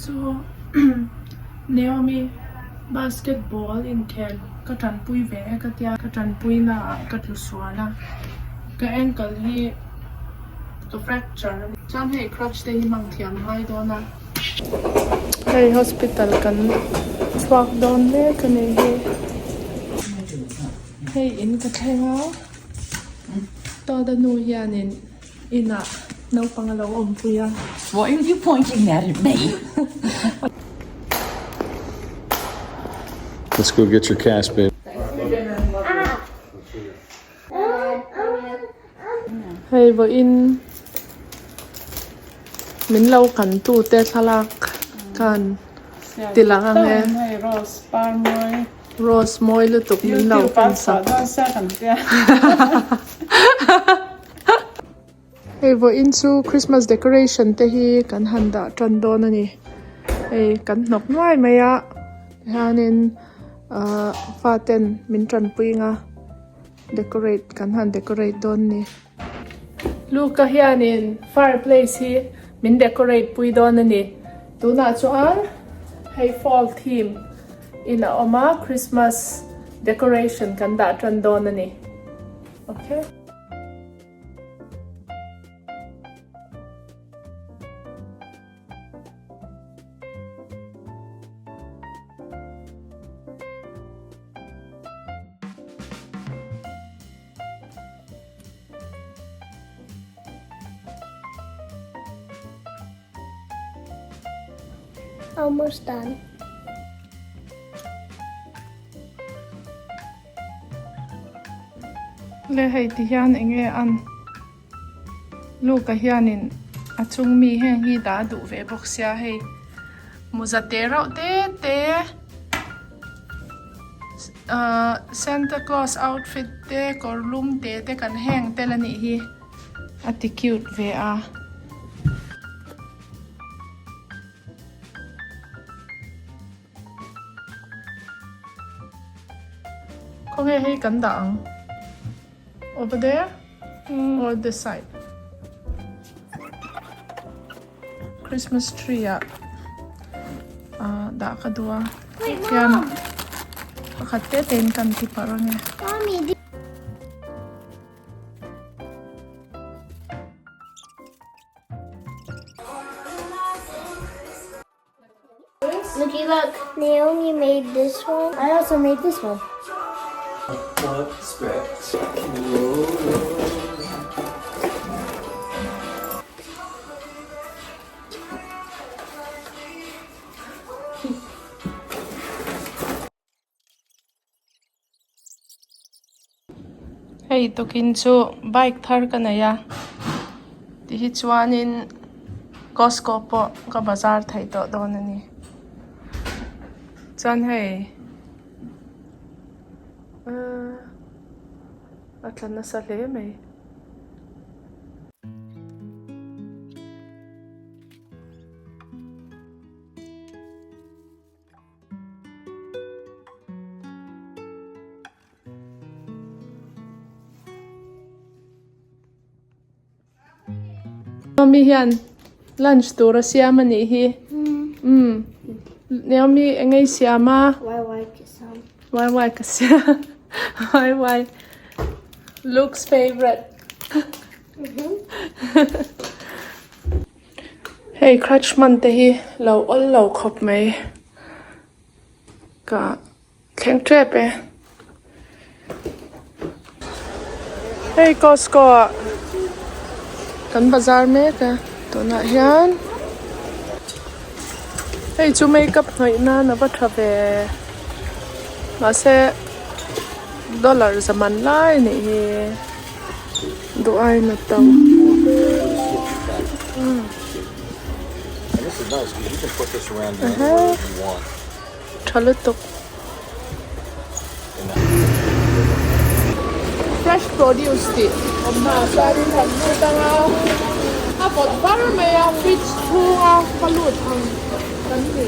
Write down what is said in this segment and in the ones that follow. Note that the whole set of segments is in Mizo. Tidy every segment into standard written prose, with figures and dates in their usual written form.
chu Naomi basketball inkhel ka tanpui ve e ka tia ka tanpui na ah ka tlu sual a ka ankle hi ka fracture a ni chuan hei crutch te hi hmang thiam ngai dawn a. Hei hospital kan chhuak dawn mek a ni hi hei in ka thleng a Todd-a nu hianin inah naupang a lo awmpui a. Why are you pointing that at me? Let's go get your cast, babe. Hei vawiin min lo kan tu te thlalak khan ti lang ang e. Rose mawi lutuk min lo kan sak. Hei vawiin chu Christmas decoration te hi kan han dah tan dawn a ni. Hei kan hnawk nuai mai a hianin ahh faten min tanpui ang a. Decorate kan han decorate dawn ni. Luka hianin fireplace hi min decorate pui dawn a ni. Tunah chuan hei fall theme in a awm a, Christmas decoration kan dah tan dawn a ni. Okay. Almost done. Le hei ti hian enge an Luka hianin a chung mi heng hi dah a duh ve bawk sia hei mawza te reuh te te ahh Santa Claus outfit te kawr lum te te kan heng tel a nih hi a ti cute ve a. Khawnge hei kan dah ang over there or this side Christmas tree ah ah dah ka duh a hian pakhat te te in kan ti parh ange. Looky look, Naomi made this one. I also made this one. Hei tukin chu bike thar ka nei a ti hi chuanin Costco pawh ka bazar theih tawh dawn a ni chuan hei ahh a tla nasa hle mai. Naomi hian lunch tur a siam a nih hi umm Naomi eng nge i siam a wai wai ka siam wai wai Luke's favourite. Hei crutch hman te hi lo awl lo khawp mai ka thleng tep e hei Costco ah kan bazar mek a tunah hian hei chu makeup hnawih nan a va tha ve mahse dollar za man lai a nih hi. Duh aiin a to. Tha lutuk. Fresh produce tih awmna ah chuanin kan lut ang a, a vawt var mai a fridge chhunga ka lut ang kan ni.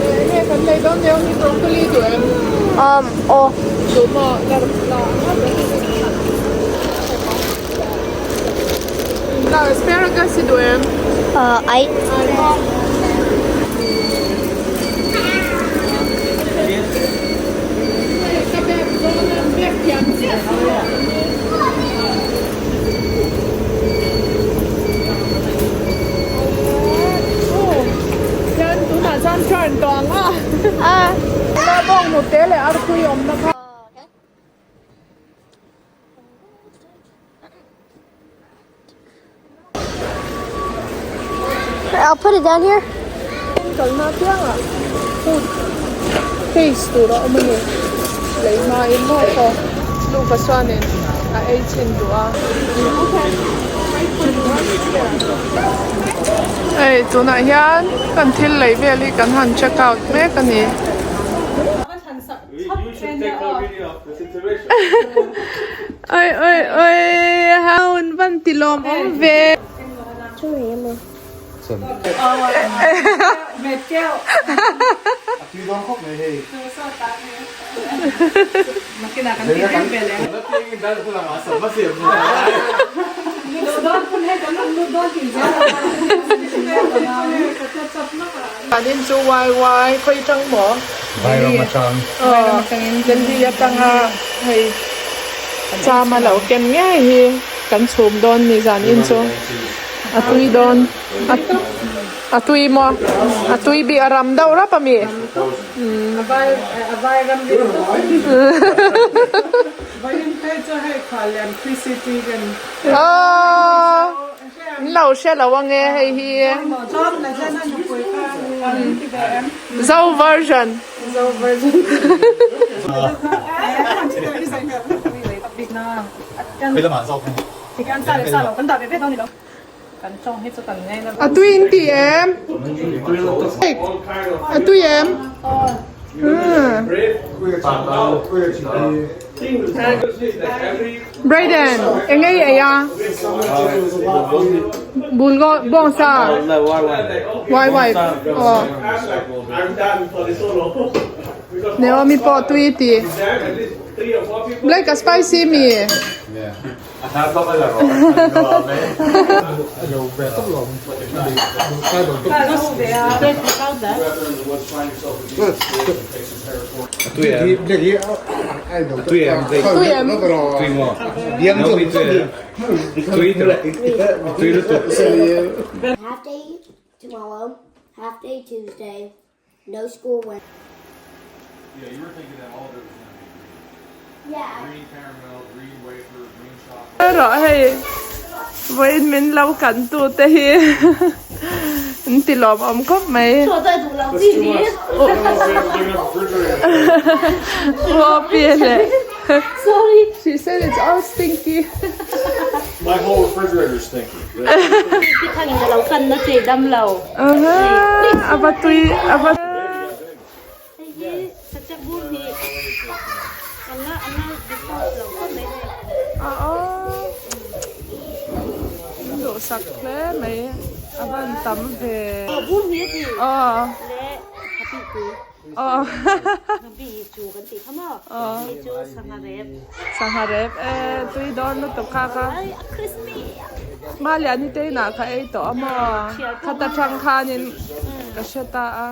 Eng nge kan lei dawn nia hi broccoli duh em? Um aw. Duh maw la la ang a broccoli. Asparagus i duh em? Aih. Ka bag dawn a, bag thiam chiah si lo ka ni. Chuan tunah chuan turn tawh ang a. A bawng hnute leh arpui awmna kha. I'll put it down here. Kalna piangah food taste tur a awm a ni. Lei hmain maw pawh Luka chuanin a ei chhin duh a. Hei tunah hian kan thil lei vel hi kan han check out mek a ni. Oi oi oi haun van ti lawm awm ve. An in chu wai wai khawi tang maw? Vairam atang. Vairam atangin Delhi atanga hei chama lo ken ngei hi kan chhum dawn ni zan in chu a tui dawn a tui maw a tui bik a ram deuh rap ami. Aww. An lo hre lo ange hei hi. Zo version. A tui in ti em? A tui em? Brayden, eng ei ei a? Bulgo bawngsa wai wai aw. Naomi pawh tui ti. Blake a spicy mi. Half day tomorrow, half day Tuesday, no school Wednesday. Erawh hei vawiin min lo kan tu te hi an ti lawmawm khawp mai. Uapi leh She said it's all stinky. Ava tui ava. Hei hi sachek bur hi an la an la dispose lo khawp mai hei. A aw an duhsak hle mai a van tam ve. Aw bur hi a ti. Aw. Le hapi pui. Aw. Hapi chu kan tih kha maw. Aw. Hei chu sangha rep. Sangha rep e tui dawn lutuk kha kha. Ai a crispy. Maliani te inah ka ei tawh a maw. Khata tang khanin ka hre ta a.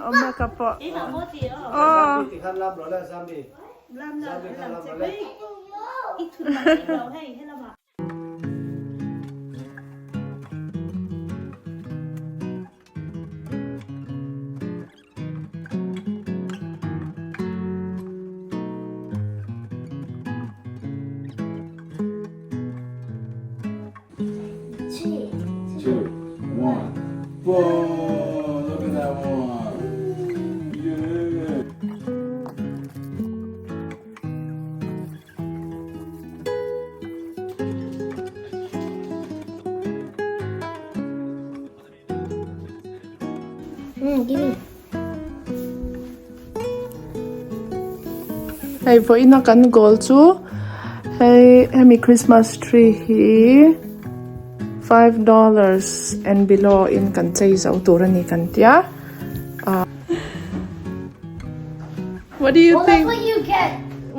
Omeka pawh aw. Two, one. Whoa, look at that one. Yeah. Hei vawiina kan goal chu hei hemi christmas tree hi five dollars and below in kan chei zo tur a ni kan tia ah what do you think Well, that's what you get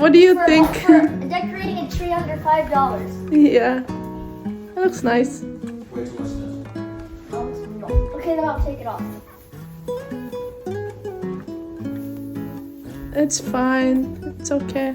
what do you for, think for decorating a tree under $5. Yeah. It looks nice. Way too much snow. No, it's not. Okay, then I'll take it off. It's fine. It's okay.